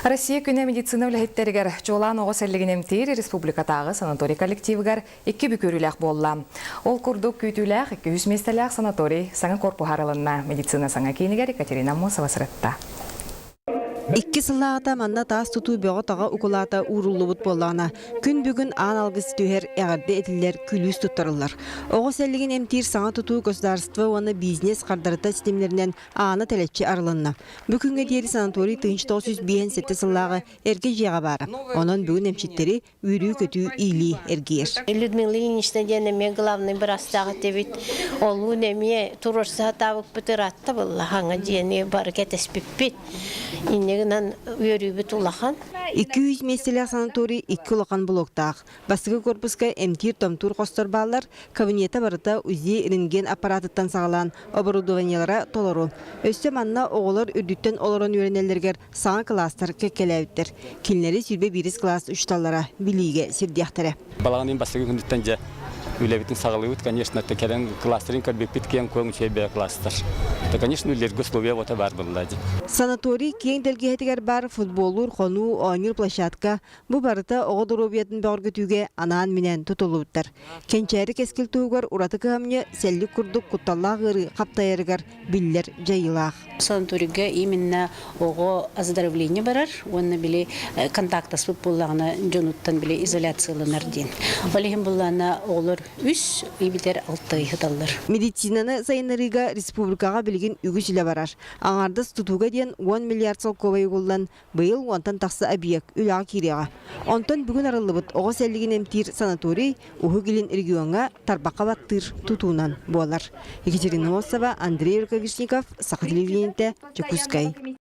Россия күнэ медицина үлэһиттэригэр чуолаан оҕо сэллигин эмтиир республикатааҕы санаторий коллективыгар икки бүкүүрүүлээх буолла. Ол курдук күүтүүлээх 200 миэстэлээх санаторий саҥа корпуһа арылынна. Медицина саҥа киинигэр Екатерина Аммосова сырытта. Икки сыллааҕыта манна таас тутуу бөҕө-таҕа укулаата ууруллубут буоллаҕына, күн бүгүн аан алгыс түһэр, эҕэрдэ этиллэр, күлүүс туттарыллар. Оҕо сэллигин эмтиир саҥа тутуу государство уонна бизнес хардарыта ситимнэринэн аана тэлэччи арылынна. Бу күҥҥэ диэри санаторий 1957 сыллааҕы эргэ дьиэҕэ баара. Онон бүгүн эмчиттэри үөрүү-көтүү иилии эргийэр. Людмила Ильинична диэн эмиэ главный быраастаах этибит. Олуун эмиэ туруорса сатаабыппыт ыраатта буолла. Хаҥа дьиэни бары кэтэспиппит. Инньэ гынан үөрүүбүт улахан. 200 миэстэлээх санаторий икки улахан блоктаах. Бастакы корпуска эмтиир-томтуур хостор бааллар, кабинета барыта УЗИ рентген аппаратыттан саҕалаан оборудованиелара толору. Өссө манна оҕолор үрдүттэн олорон үөрэнэллэригэр саҥа кылаастар кэккэлээбиттэр. Кинилэри сүүрбэ биирис кылаас учууталлара билиигэ сирдиэхтэрэ. Балаҕан бастакы күнүттэн дьэ үлэбитин саҕалыыбыт, конечно, кэлэн кластерын көрбүппүт киэҥ-куоҥ үчүгэй бэйэ класстар. Это, конечно, үлэлэргэ условия вот баар буолла дии. Санаторий киэҥ тэлгэһэтигэр баар футболлуур хонуу, оонньуур площадка Бу барыта оҕо доруобуйатын бөҕөргөтүүгэ анаан-минээн тутуллубуттар. Кэнчээри кэскил туһугар ураты кыһамньы сэллик курдук кутталлаах ыарыы хаптайарыгар биллэр дьайыылаах. Санаторийга именно оҕо оздоровление барар уонна били контактаспыт буоллаҕына дьонуттан били изоляцияланар диэн. Ол иһин буллаана оҕолор үс эбэтэр алта ый сыталлар. Медицинаны сайыннарыыга республикаҕа билигин үгүс үлэ барар. Аҥаардас тутууга диэн уон миллиард солкуобай угуллан Быйыл уонтан тахса объект үлэҕэ киириэҕэ. Онтон бүгүн арыллыбыт оҕо сэллигин эмтиир санаторий Уһук Илин региоҥҥа тарбахха баттыыр тутуунан буолар. Екатерина Осова, Андрей Рукавишников, Саха телевидениетэ, Дьокуускай.